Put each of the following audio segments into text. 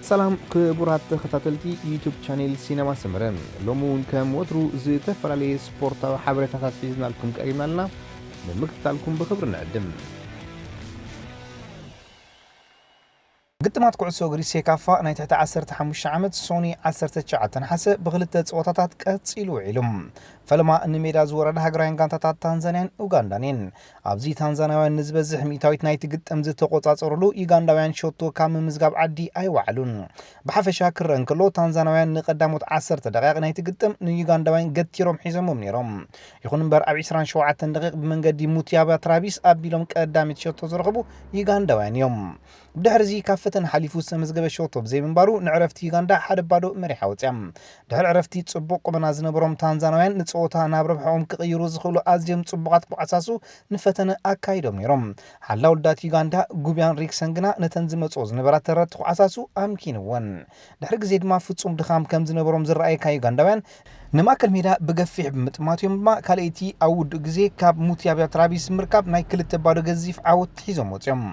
ሰላም ክቡራት ተኸታተልቲ ዩቱብ ቻኔል ሲነማ ሰመረ፣ ሎሚ እውን ከም ወትሩ ዝተፈላለየ ስፖርታዊ ሓበሬታታት ሒዝናልኩም ቀሪብና ኣለና። ንምክትታልኩም ብኽብሪ ንዕድም። ግጥማት ኩዕሶ እግሪ ሴካፋ ናይ ትሕቲ ዓሰርተ ሓሙሽተ ዓመት ሶኒ ዓሰርተ ትሽዓተ ነሓሰ ብኽልተ ጸወታታት ቀጺሉ ውዒሉ። ፈለማ ንሜዳ ዝወረዳ ሃገራውያን ጋንታታት ታንዛንያን ኡጋንዳን እየን። ኣብዚ ታንዛንያውያን ንዝበዝሕ ሚእታዊት ናይቲ ግጥም ዝተቖጻጸሩሉ፣ ዩጋንዳውያን ሸቶ ካብ ምምዝጋብ ዓዲ ኣይወዓሉን። ብሓፈሻ ክረአ እንከሎ፣ ታንዛንያውያን ንቐዳሞት ዓሰርተ ደቂቕ ናይቲ ግጥም ንዩጋንዳውያን ገቲሮም ሒዞሞም ነይሮም። ይኹን እምበር፣ ኣብ ዕስራን ሸውዓተን ደቂቕ ብመንገዲ ሙቲያባ ትራቢስ ኣቢሎም ቀዳሚት ሸቶ ዝረኸቡ ዩጋንዳውያን እዮም። ብድሕርዚ ካብ ፈተነ ሓሊፉ ዝተመዝገበ ሸቶ ብዘይምንባሩ፣ ንዕረፍቲ ዩጋንዳ ሓደ ባዶ መሪሓ ወፅያ። ድሕሪ ዕረፍቲ፣ ጽቡቕ ቁመና ዝነበሮም ታንዛናውያን ንጸወታ ናብ ረብሕኦም ክቕይሩ ዝኽእሉ ኣዝዮም ጽቡቓት ኩዓሳሱ ንፈተነ ኣካይዶም ነይሮም። ሓላ ውዳት ዩጋንዳ፣ ጉብያን ሪክሰን ግና ነተን ዝመጽኦ ዝነበራ ተረርቲ ኩዓሳሱ ኣምኪንወን። ድሕሪ ግዜ ድማ ፍጹም ድኻም ከም ዝነበሮም ዝረኣየካ ዩጋንዳውያን ንማእከል ሜዳ ብገፊሕ ብምጥማት እዮም ድማ ካልኣይቲ ኣብ ውዱእ ግዜ ካብ ሙቲያብያ ትራቢስ ምርካብ ናይ ክልተ ባዶ ገዚፍ ዓወት ሒዞም ወጺኦም።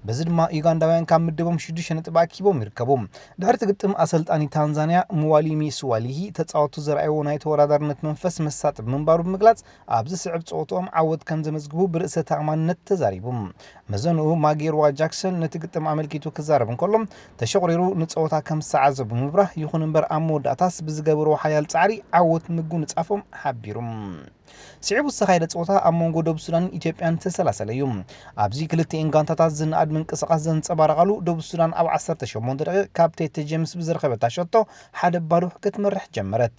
በዚ ድማ ዩጋንዳውያን ካብ ምድቦም ሽዱሽተ ነጥቢ ኣኪቦም ይርከቡ። ድሕሪ እቲ ግጥም ኣሰልጣኒ ታንዛንያ ምዋሊሚ ስዋሊሂ ተጻወቱ ዘርኣይዎ ናይ ተወዳዳርነት መንፈስ መሳጢ ብምንባሩ ብምግላጽ፣ ኣብ ዝስዕብ ጸወትኦም ዓወት ከም ዘመዝግቡ ብርእሰ ተኣማንነት ተዛሪቡ። መዘንኡ ማጌርዋ ጃክሰን ነቲ ግጥም ኣመልኪቱ ክዛረብ እንከሎ፣ ተሸቑሪሩ ንጸወታ ከም ዝተዓዘቡ ብምብራህ፣ ይኹን እምበር ኣብ መወዳእታስ ብዝገበርዎ ሓያል ጻዕሪ ዓወት ምጉንጻፎም ሓቢሩ። ስዒቡ ዝተኻየደ ጸወታ ኣብ መንጎ ደቡብ ሱዳንን ኢትዮጵያን ዝተሰላሰለ እዩ። ኣብዚ ክልቲኤን ጋንታታት ዝነኣድ ምንቅስቓስ ዘንጸባረቓሉ፣ ደቡብ ሱዳን ኣብ ዓሰርተ ሸሞንተ ደቂቕ ካብ ቴቴ ጄምስ ብዝረኸበታ ሸቶ ሓደ ባዶ ክትመርሕ ጀመረት።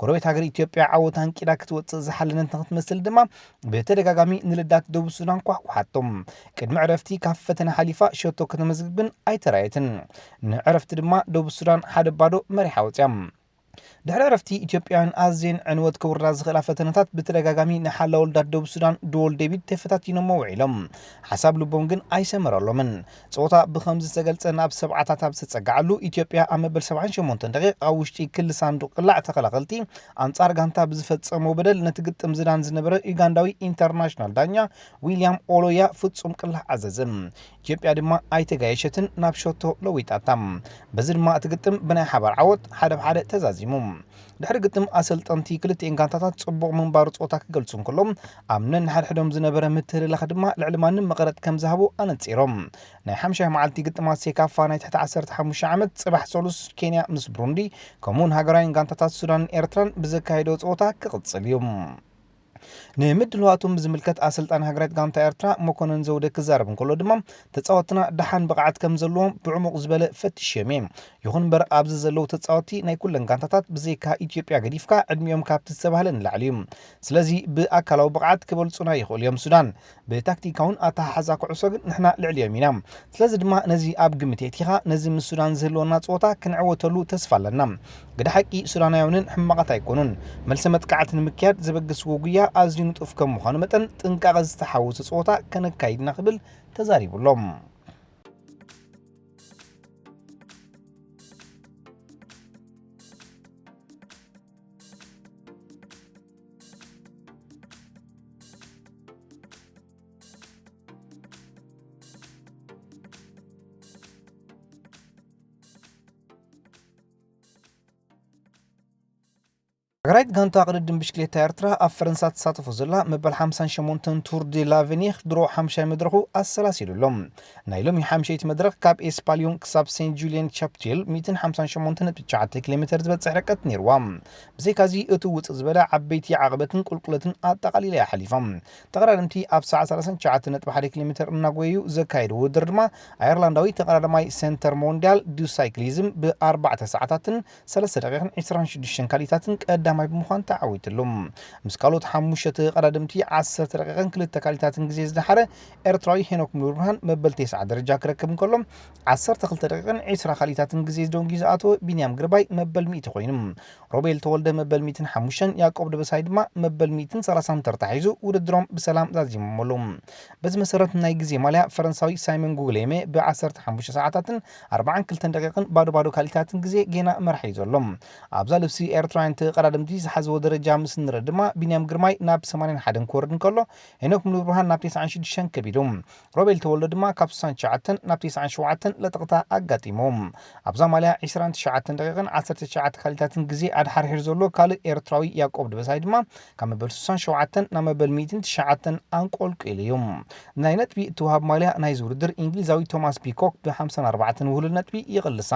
ጎረቤት ሃገር ኢትዮጵያ ዓወት ኣንቂዳ ክትወጽእ ዝሓለነት ንክትመስል ድማ ብተደጋጋሚ ንልዳት ደቡብ ሱዳን ኳሕኳሓቶም። ቅድሚ ዕረፍቲ ካብ ፈተነ ሓሊፋ ሸቶ ከተመዝግብ ግን ኣይተራየትን። ንዕረፍቲ ድማ ደቡብ ሱዳን ሓደ ባዶ መሪሓ ወጽያ። ድሕሪ ዕረፍቲ፣ ኢትዮጵያውያን ኣዝየን ዕንወት ክውርዳ ዝኽእላ ፈተነታት ብተደጋጋሚ ንሓላው ልዳት ደቡብ ሱዳን ድዎል ዴቪድ ተፈታቲኖሞ ውዒሎም። ሓሳብ ልቦም ግን ኣይሰመረሎምን። ጸወታ ብኸምዚ ዝተገልጸ ናብ ሰብዓታት ኣብ ዝተጸግዓሉ፣ ኢትዮጵያ ኣብ መበል ሰብዓን ሸሞንተን ደቂቕ ኣብ ውሽጢ ክሊ ሳንዱቕ ቅላዕ ተኸላኸልቲ ኣንጻር ጋንታ ብዝፈጸሞ በደል ነቲ ግጥም ዝዳን ዝነበረ ዩጋንዳዊ ኢንተርናሽናል ዳኛ ዊልያም ኦሎያ ፍጹም ቅላዕ ኣዘዘ። ኢትዮጵያ ድማ ኣይተጋየሸትን፣ ናብ ሸቶ ለዊጣታ። በዚ ድማ እቲ ግጥም ብናይ ሓባር ዓወት ሓደ ብ ሓደ ተዛዚሙ። ድሕሪ ግጥም ኣሰልጠንቲ ክልቲኤን ጋንታታት ጽቡቕ ምንባሩ ጸወታ ክገልጹ እንከሎም፣ ኣብ ነንሓድሕዶም ዝነበረ ምትህልላኽ ድማ ልዕሊ ማንም መቐረት ከም ዝሃቡ ኣነጺሮም። ናይ ሓምሻይ መዓልቲ ግጥማት ሴካፋ ናይ ትሕቲ ዓሰርተ ሓሙሽተ ዓመት ጽባሕ ሰሉስ ኬንያ ምስ ብሩንዲ፣ ከምኡውን ሃገራውያን ጋንታታት ሱዳንን ኤርትራን ብዘካየዶ ጸወታ ክቕጽል እዩ። ንምድልዋቶም ብዝምልከት ኣሰልጣኒ ሃገራዊት ጋንታ ኤርትራ መኮነን ዘውደ ክዛረብ እንከሎ ድማ፣ ተጻወትና ደሓን ብቕዓት ከም ዘለዎም ብዕሙቕ ዝበለ ፈቲሸዮም እየ። ይኹን እምበር ኣብዚ ዘለዉ ተጻወትቲ ናይ ኩለን ጋንታታት ብዘይካ ኢትዮጵያ ገዲፍካ ዕድሚኦም ካብቲ ዝተባህለ ንላዕሊ እዩ። ስለዚ ብኣካላዊ ብቕዓት ክበልጹና ይኽእሉ እዮም። ሱዳን ብታክቲካውን ኣተሓሕዛ ኩዕሶ ግን ንሕና ልዕሊኦም ኢና። ስለዚ ድማ ነዚ ኣብ ግምት የእቲኻ ነዚ ምስ ሱዳን ዝህልወና ጸወታ ክንዕወተሉ ተስፋ ኣለና። ግደ ሓቂ ሱዳናውያንን ሕማቓት ኣይኮኑን። መልሰ መጥቃዕቲ ንምክያድ ዘበገስዎ ጉያ ኣዝዩ ንጡፍ ከም ምዃኑ መጠን ጥንቃቐ ዝተሓወሶ ጸወታ ከነካይድ ኢና ክብል ተዛሪቡ ኣሎ። ሃገራዊት ጋንታ ቅድድም ብሽክሌታ ኤርትራ ኣብ ፈረንሳ ትሳተፎ ዘላ መበል ሓምሳን ሸሞንተን ቱር ዴ ላቬኒር ድሮ ሓምሻይ መድረኹ ኣሰላሲሉ ኣሎ። ናይ ሎሚ ሓምሸይቲ መድረኽ ካብ ኤስፓልዮን ክሳብ ሴንት ጁልየን ቻፕቴል ሚእትን ሓምሳን ሸሞንተን ነጥቢ ትሽዓተ ኪሎ ሜተር ዝበጽሕ ርቀት ነይርዋ። ብዘይካዚ እቲ ውጽእ ዝበለ ዓበይቲ ዓቐበትን ቁልቁለትን ኣጠቓሊላ እያ ሓሊፋ። ተቐዳደምቲ ኣብ ሰዓት ሰላሳን ትሽዓተን ነጥቢ ሓደ ኪሎ ሜተር እናጎየዩ ዘካየዱ ውድድር ድማ ኣየርላንዳዊ ተቐዳዳማይ ሴንተር ሞንዲያል ዱ ሳይክሊዝም ብኣርባዕተ ሰዓታትን ሰለስተ ደቂቕን ዕስራን ሽዱሽተን ካሊታትን ቀዳማይ ብምዃን ተዓዊትሉ። ምስ ካልኦት ሓሙሽተ ተቐዳደምቲ ዓሰርተ ደቂቕን ክልተ ካሊታትን ግዜ ዝደሓረ ኤርትራዊ ሄኖክ ሙሉብርሃን መበል ተስዓ ደረጃ ክረክብ እንከሎ፣ ዓሰርተ ክልተ ደቂቕን ዕስራ ካሊታትን ግዜ ደንጊዩ ዝኣተወ ቢንያም ግርባይ መበል ሚእቲ ኮይኑ። ሮቤል ተወልደ መበል ሚእትን ሓሙሽተን፣ ያዕቆብ ደበሳይ ድማ መበል ሚእትን ሰላሳን ተርታ ሒዙ ውድድሮም ብሰላም ዛዚሞም ኣለዉ። በዚ መሰረት ናይ ግዜ ማልያ ፈረንሳዊ ሳይመን ጉግሌሜ ብ ዓሰርተ ሓሙሽተ ሰዓታትን ኣርባዓን ክልተን ደቂቕን ባዶ ባዶ ካሊታትን ግዜ ጌና መራሒ እዩ ዘሎ። ኣብዛ ልብሲ ኤርትራውያን ተቐዳደምቲ እቲ ዝሓዝዎ ደረጃ ምስ ንርኢ ድማ፣ ቢንያም ግርማይ ናብ ሰማንያን ሓደን ክወርድ እንከሎ፣ ሄኖክ ሙሉብርሃን ናብ ተስዓን ሽዱሽተን ከቢዱ። ሮቤል ተወልደ ድማ ካብ ስሳን ትሽዓተን ናብ ተስዓን ሸውዓተን ለጠቕታ ኣጋጢሙ። ኣብዛ ማልያ ዕስራን ትሽዓተን ደቂቕን ዓሰርተ ትሽዓተ ካሊታትን ግዜ ኣድሓርሒሩ ዘሎ ካልእ ኤርትራዊ ያዕቆብ ደበሳይ ድማ ካብ መበል ስሳን ሸውዓተን ናብ መበል ሚእትን ትሽዓተን ኣንቆልቂሉ እዩ። ናይ ነጥቢ እትወሃብ ማልያ ናይዚ ውድድር እንግሊዛዊ ቶማስ ፒኮክ ብ ሓምሳን ኣርባዕተን ውህሉል ነጥቢ ይቕልሳ።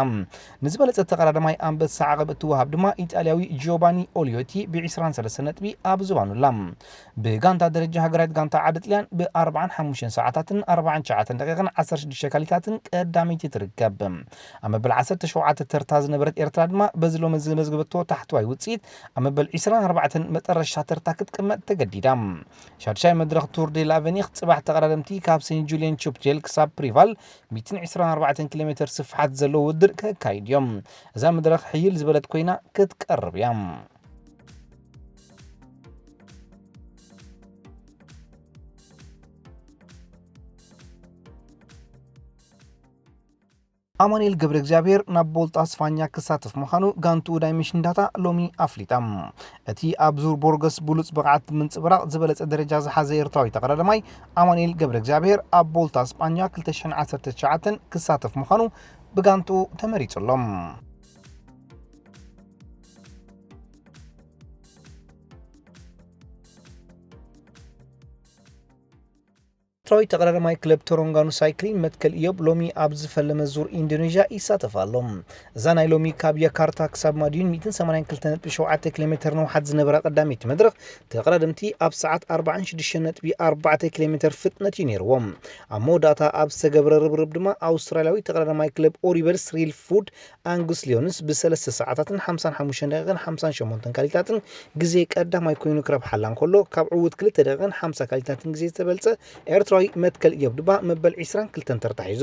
ንዝበለጸ ተቐዳዳማይ ኣንበሳ ዓቐብ እትወሃብ ድማ ኢጣልያዊ ጂዮባኒ ኦሊዮቲ ብ ዕስራን ሰለስተን ነጥቢ ኣብ ዝባኑ ኣላ። ብጋንታ ደረጃ ሃገራዊት ጋንታ ዓዲ ጥልያን ብ ኣርባዓን ሓሙሽተን ሰዓታትን ኣርባዓን ትሽዓተን ደቂቕን ዓሰርተ ሽዱሽተ ካሊታትን ቀዳመይቲ ትርከብ። ኣብ መበል ዓሰርተ ሸውዓተ ተርታ ዝነበረት ኤርትራ ድማ በዚ ሎሚ ዝመዝገበቶ ታሕተዋይ ውጽኢት ኣብ መበል ዕስራን ኣርባዕተን መጠረሽታ ተርታ ክትቅመጥ ተገዲዳ። ሻድሻይ መድረኽ ቱር ዴ ላቨኒኽ ጽባሕ ተቐዳደምቲ ካብ ሴንት ጁልየን ቹፕቴል ክሳብ ፕሪቫል ሚእትን ዕስራን ኣርባዕተን ኪሎ ሜተር ስፍሓት ዘለዎ ውድድር ከካይድ እዮም። እዛ መድረኽ ሕይል ዝበለት ኮይና ክትቀርብ እያ። ኣማኑኤል ገብረ እግዚኣብሔር ናብ ቦልጣ ስፋኛ ክሳተፍ ምዃኑ ጋንትኡ ዳይሜንሽን ዳታ ሎሚ ኣፍሊጣ። እቲ ኣብ ዙር ቦርገስ ብሉጽ ብቕዓት ብምንጽብራቕ ዝበለጸ ደረጃ ዝሓዘ ኤርትራዊ ተቐዳዳማይ ኣማኑኤል ገብረ እግዚኣብሔር ኣብ ቦልጣ ስጳኛ ክልተ ሽሕን ዓሰርተ ትሽዓተን ክሳተፍ ምዃኑ ብጋንትኡ ተመሪጹ ኣሎ። ኤርትራዊ ተቐዳዳማይ ክለብ ተሮንጋኑ ሳይክሊን መትከል ኢዮብ ሎሚ ኣብ ዝፈለመ ዙር ኢንዶኔዥያ ይሳተፍ ኣሎ። እዛ ናይ ሎሚ ካብ ያካርታ ክሳብ ማድዩን ሚእትን ሰማንያን ክልተ ነጥቢ ሸውዓተ ኪሎ ሜተር ንውሓት ዝነበራ ቀዳመይቲ መድረኽ ተቐዳደምቲ ኣብ ሰዓት ኣርባዓን ሽዱሽተ ነጥቢ ኣርባዕተ ኪሎ ሜተር ፍጥነት እዩ ነይርዎም። ኣብ መወዳእታ ኣብ ዝተገብረ ርብርብ ድማ ኣውስትራልያዊ ተቐዳዳማይ ክለብ ኦሪቨርስ ሪል ፉድ ኣንጉስ ሊዮንስ ብሰለስተ ሰዓታትን ሓምሳን ሓሙሽተን ደቂቕን ሓምሳን ሸሞንተን ካሊታትን ግዜ ቀዳማይ ኮይኑ ክረብሓላ እንከሎ፣ ካብ ዕዉት ክልተ ደቂቕን ሓምሳ ካሊታትን ግዜ ዝተበልጸ ኤርትራዊ መትከል ኢዮብ ድማ መበል ዕስራን ክልተን ተርታ ሒዙ።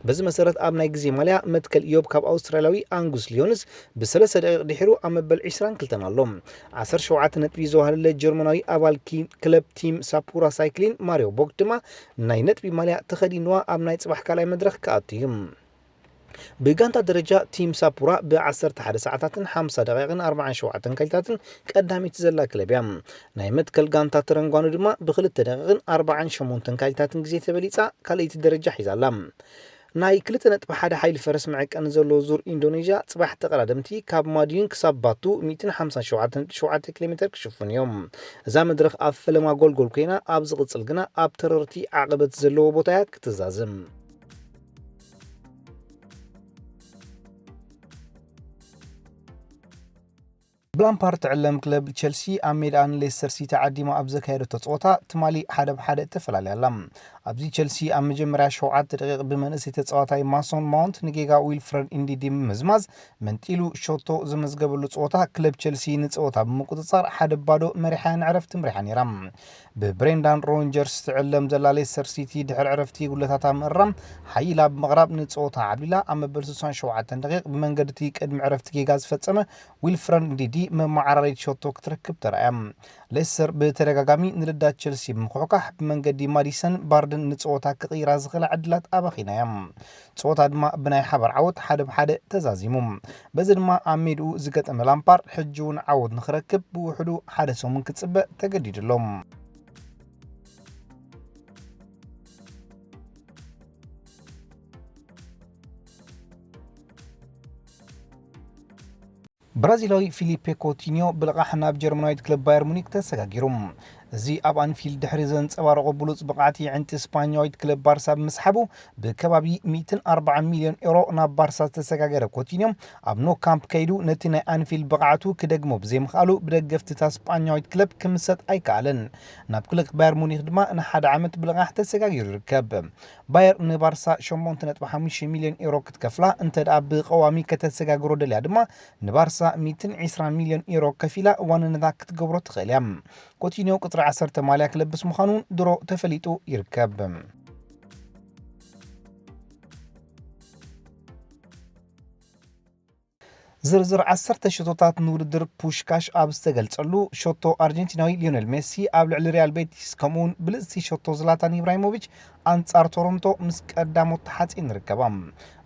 በዚ መሰረት ኣብ ናይ ግዜ ማልያ መትከል ኢዮብ ካብ ኣውስትራልያዊ ኣንጉስ ሊዮንስ ብሰለስተ ደቂቕ ድሒሩ ኣብ መበል ዕስራን ክልተን ኣሎ። ዓሰርተ ሸውዓተ ነጥቢ ዘዋህለለ ጀርመናዊ ኣባል ኪ-፣ ክለብ ቲም ሳፑራ ሳይክሊን ማሪዮ ቦክ ድማ ናይ ነጥቢ ማልያ ተኸዲንዋ ኣብ ናይ ጽባሕ ካልኣይ መድረኽ ክኣቱ እዩ። ብጋንታ ደረጃ ቲም ሳፑራ ብ ዓሰርተ ሓደ ሰዓታትን ሓምሳ ደቂቕን ኣርባዓን ሸውዓተን ካሊታትን ቀዳሚት ዘላ ክለብ እያ። ናይ መትከል ጋንታ ተረንጓኑ ድማ ብክልተ ደቂቕን ኣርባዓን ሸሞንተን ካሊታትን ግዜ ተበሊጻ ካልኣይቲ ደረጃ ሒዛ ኣላ። ናይ ክልተ ነጥቢ ሓደ ሓይሊ ፈረስ መዐቀኒ ዘለዎ ዙር ኢንዶኔዥያ ጽባሕ ተቐዳደምቲ ካብ ማድዩን ክሳብ ባቱ ሚእትን ሓምሳን ሸውዓተን ነጥቢ ሸውዓተ ኪሎ ሜተር ክሽፍኑ እዮም። እዛ መድረኽ ኣብ ፈለማ ጎልጎል ኮይና ኣብ ዝቕጽል ግና ኣብ ተረርቲ ዓቐበት ዘለዎ ቦታ እያ ክትዛዝም። ብላምፓርድ ትዕለም ክለብ ቸልሲ ኣብ ሜዳኣ ንሌስተር ሲቲ ዓዲማ ኣብ ዘካየደቶ ጸወታ ትማሊ ሓደ ብ ሓደ ተፈላልያ ኣላ። ኣብዚ ቸልሲ ኣብ መጀመርያ ሸውዓተ ደቂቕ ብመንእሰይ ተጻዋታይ ማሶን ማውንት ንጌጋ ዊልፍረድ ኢንዲዲ ብምምዝማዝ መንጢሉ ሸቶ ዘመዝገበሉ ጸወታ ክለብ ቸልሲ ንጸወታ ብምቁጽጻር ሓደ ባዶ መሪሓ ንዕረፍቲ መሪሓ ነይራ። ብብሬንዳን ሮንጀርስ ትዕለም ዘላ ሌስተር ሲቲ ድሕሪ ዕረፍቲ ጉለታታ ምእራም ሓይላ ብምቕራብ ንጸወታ ዓብሊላ ኣብ መበል ስሳን ሸውዓተን ደቂቕ ብመንገዲ እቲ ቅድሚ ዕረፍቲ ጌጋ ዝፈጸመ ዊልፍረድ ኢንዲዲ መመዓራረይት ሸቶ ክትረክብ ተራእያ። ሌስተር ብተደጋጋሚ ንልዳት ቸልሲ ብምኩሕኳሕ ብመንገዲ ማዲሰን ባርድን ንጸወታ ክቕይራ ዝኽእላ ዕድላት ኣባኺና እያ። ጸወታ ድማ ብናይ ሓባር ዓወት ሓደ ብ ሓደ ተዛዚሙ። በዚ ድማ ኣብ ሜድኡ ዝገጠመ ላምፓርድ ሕጂ እውን ዓወት ንኽረክብ ብውሕዱ ሓደ ሰሙን ክጽበ ተገዲዱ ኣሎ። ብራዚላዊ ፊሊፔ ኮቲኒዮ ብልቓሕ ናብ ጀርመናዊት ክለብ ባየር ሙኒክ ተሰጋጊሩ። እዚ ኣብ ኣንፊልድ ድሕሪ ዘንጸባረቖ ብሉጽ ብቕዓት የዕንቲ ስፓኛዊት ክለብ ባርሳ ብምስሓቡ ብከባቢ ሚእትን ኣርባዓን ሚልዮን ኤሮ ናብ ባርሳ ዝተሰጋገረ ኮቲኒዮ ኣብ ኖ ካምፕ ከይዱ ነቲ ናይ ኣንፊልድ ብቕዓቱ ክደግሞ ብዘይምኽኣሉ ብደገፍቲ እታ ስጳኛዊት ክለብ ክምሰጥ ኣይከኣለን። ናብ ክለብ ባየር ሙኒክ ድማ ንሓደ ዓመት ብልቓሕ ተሰጋጊሩ ይርከብ። ባየር ንባርሳ ሸሞንተ ነጥቢ ሓሙሽተ ሚልዮን ኤሮ ክትከፍላ እንተ ደኣ ብቐዋሚ ከተሰጋግሮ ደልያ ድማ ንባርሳ ሚእትን ዕስራን ሚልዮን ኤሮ ከፊላ ዋንነታ ክትገብሮ ትኽእል እያ። ኮቲኒዮ ቁጽሪ ዓሰርተ ማልያ ክለብስ ምዃኑ ድሮ ተፈሊጡ ይርከብ። ዝርዝር ዓሰርተ ሸቶታት ንውድድር ፑሽካሽ ኣብ ዝተገልጸሉ፣ ሸቶ ኣርጀንቲናዊ ሊዮነል ሜሲ ኣብ ልዕሊ ሪያል ቤቲስ፣ ከምኡውን ብልጽቲ ሸቶ ዝላታን ኢብራሂሞቪች ኣንጻር ቶሮንቶ ምስ ቀዳሞት ተሓጺን ርከባ።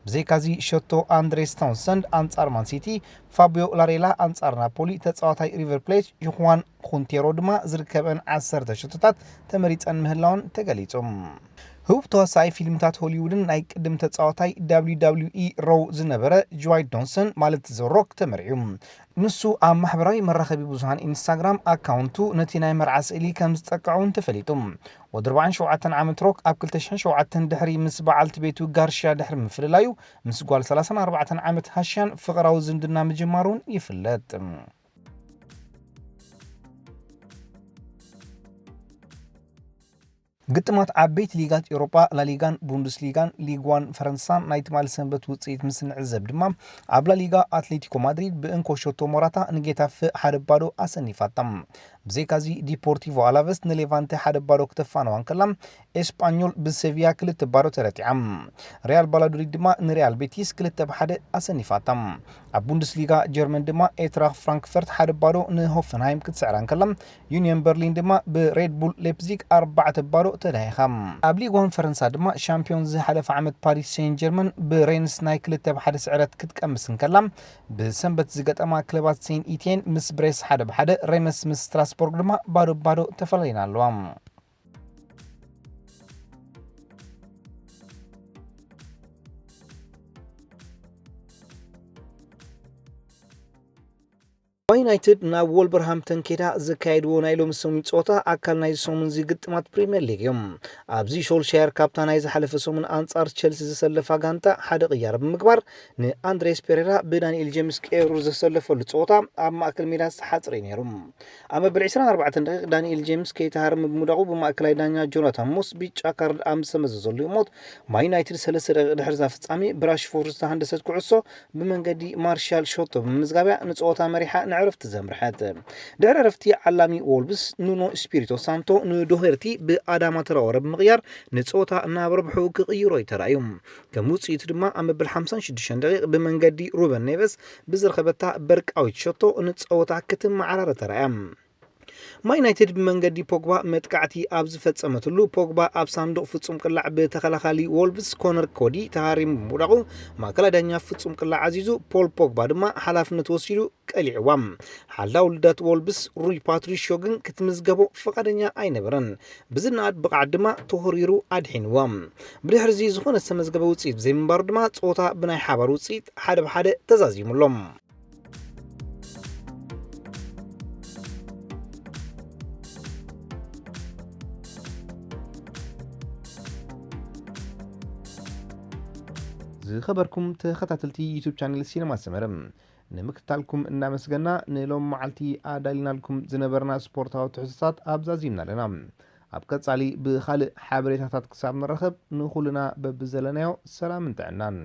ብዘይካዚ ሸቶ ኣንድሬስ ታውንሰንድ ኣንጻር ማንሲቲ፣ ፋቢዮ ላሬላ ኣንጻር ናፖሊ፣ ተጻዋታይ ሪቨር ፕሌት ዥኹዋን ኩንቴሮ ድማ ዝርከበን ዓሰርተ ሸቶታት ተመሪጸን ምህላውን ተገሊጹ። ህቡብ ተዋሳኣይ ፊልምታት ሆሊውድን ናይ ቅድም ተጻዋታይ ደብሊው ደብሊው ኢ ሮው ዝነበረ ጅዋይድ ዶንሰን ማለት ዘ ሮክ ተመርዕዩ። ንሱ ኣብ ማሕበራዊ መራኸቢ ብዙሃን ኢንስታግራም ኣካውንቱ ነቲ ናይ መርዓ ስእሊ ከም ዝጠቅዖ እውን ተፈሊጡ። ወዲ ኣርባዓን ሸውዓተን ዓመት ሮክ ኣብ ክልተ ሽሕን ሸውዓተን ድሕሪ ምስ በዓልቲ ቤቱ ጋርሽያ ድሕሪ ምፍልላዩ ምስ ጓል ሰላሳን ኣርባዕተን ዓመት ሃሽያን ፍቕራዊ ዝምድና ምጅማሩን ይፍለጥ። ግጥማት ዓበይቲ ሊጋት ኤውሮጳ ላሊጋን ቡንደስሊጋን ሊግ ዋን ፈረንሳን ናይ ትማሊ ሰንበት ውጽኢት ምስ ንዕዘብ ድማ ኣብ ላሊጋ ኣትሌቲኮ ማድሪድ ብእንኮ ሾቶ ሞራታ ንጌታፈ ሓደ ባዶ ኣሰኒፋታ። ብዘይካዚ ዲፖርቲቮ ኣላቨስ ንሌቫንተ ሓደ ባዶ ክተፋነዋ እንከላ ኤስጳኞል ብሴቪያ ክልተ ባዶ ተረቲዓ። ሪያል ባላዶሊድ ድማ ንሪያል ቤቲስ ክልተ ብሓደ ኣሰኒፋታ። ኣብ ቡንደስሊጋ ጀርመን ድማ ኤትራኽ ፍራንክፈርት ሓደ ባዶ ንሆፈንሃይም ክትስዕራ እንከላ ዩኒየን በርሊን ድማ ብሬድ ቡል ሌፕዚግ ኣርባዕተ ባዶ ተዳሂኻ። ኣብ ሊግ ዋን ፈረንሳ ድማ ሻምፒዮን ዝሓለፈ ዓመት ፓሪስ ሴን ጀርመን ብሬንስ ናይ ክልተ ብሓደ ስዕረት ክትቀምስ እንከላ ብሰንበት ዝገጠማ ክለባት ሴን ኢትየን ምስ ብሬስ ሓደ ብሓደ፣ ሬመስ ምስ ስትራስቦርግ ድማ ባዶ ባዶ ተፈላለይና ኣለዋ። ማን ዩናይትድ ናብ ወልቨርሃምፕተን ኬዳ ዘካየድዎ ናይ ሎሚ ሰሙን ጸወታ ኣካል ናይዚ ሰሙን ዝግጥማት ፕሪምየር ሊግ እዮም። ኣብዚ ሾልሻየር ካብታ ናይ ዝሓለፈ ሰሙን ኣንጻር ቸልሲ ዝሰለፋ ጋንታ ሓደ ቅያር ብምግባር ንኣንድሬስ ፔሬራ ብዳንኤል ጄምስ ቀይሩ ዘሰለፈሉ ጸወታ ኣብ ማእከል ሜዳ ዝተሓጽረ እዩ ነይሩ። ኣብ መበል ዕስራን ኣርባዕተን ደቂቕ ዳንኤል ጄምስ ከይተሃረመ ብምውዳቑ ብማእከላይ ዳኛ ጆናታን ሞስ ቢጫ ካርድ ኣብ ዝተመዘዘሉ እሞት ማን ዩናይትድ ሰለስተ ደቂቕ ድሕሪ እዛ ፍጻሜ ብራሽፎርድ ዝተሃንደሰት ኩዕሶ ብመንገዲ ማርሻል ሾቶ ብምምዝጋብያ ንጸወታ መሪሓ ንዕረፍቲ ዘምርሐት። ድሕሪ ዕረፍቲ ዓላሚ ዎልቭስ ኑኖ ስፒሪቶ ሳንቶ ንዶሄርቲ ብኣዳማ ትራኦረ ብምቕያር ንጸወታ ናብ ረብሑ ክቕይሮ እዩ ተራእዩ። ከም ውጽኢቱ ድማ ኣብ መበል ሓምሳን ሽዱሽተን ደቂቕ ብመንገዲ ሩበን ኔቨስ ብዝረኸበታ በርቃዊት ሸቶ ንጸወታ ክትመዓራረ ተራእያ። ማን ዩናይትድ ብመንገዲ ፖግባ መጥቃዕቲ ኣብ ዝፈጸመትሉ፣ ፖግባ ኣብ ሳንዱቕ ፍጹም ቅላዕ ብተኸላኻሊ ዎልቭስ ኮነር ኮዲ ተሃሪሙ ብምውዳቑ፣ ማእከላይ ዳኛ ፍጹም ቅላዕ ኣዚዙ፣ ፖል ፖግባ ድማ ሓላፍነት ወሲዱ ቀሊዕዋ። ሓላው ልዳት ዎልቭስ ሩይ ፓትሪሽዮ ግን ክትምዝገቦ ፍቓደኛ ኣይነበረን። ብዝነኣድ ብቕዓት ድማ ተወሪሩ ኣድሒንዋ። ብድሕሪዚ ዝኾነ ዝተመዝገበ ውጽኢት ብዘይምንባሩ ድማ ጸወታ ብናይ ሓባር ውጽኢት ሓደ ብሓደ ተዛዚሙሎም። ዝኸበርኩም ተኸታተልቲ ዩቱብ ቻነል ሲነማ ሰመረ፣ ንምክትታልኩም እናመስገና፣ ንሎም መዓልቲ ኣዳሊናልኩም ዝነበርና ስፖርታዊ ትሕዝቶታት ኣብዛዚምና ኣለና። ኣብ ቀጻሊ ብኻልእ ሓበሬታታት ክሳብ ንራኸብ፣ ንኹልና በብዘለናዮ ሰላምን ጥዕናን።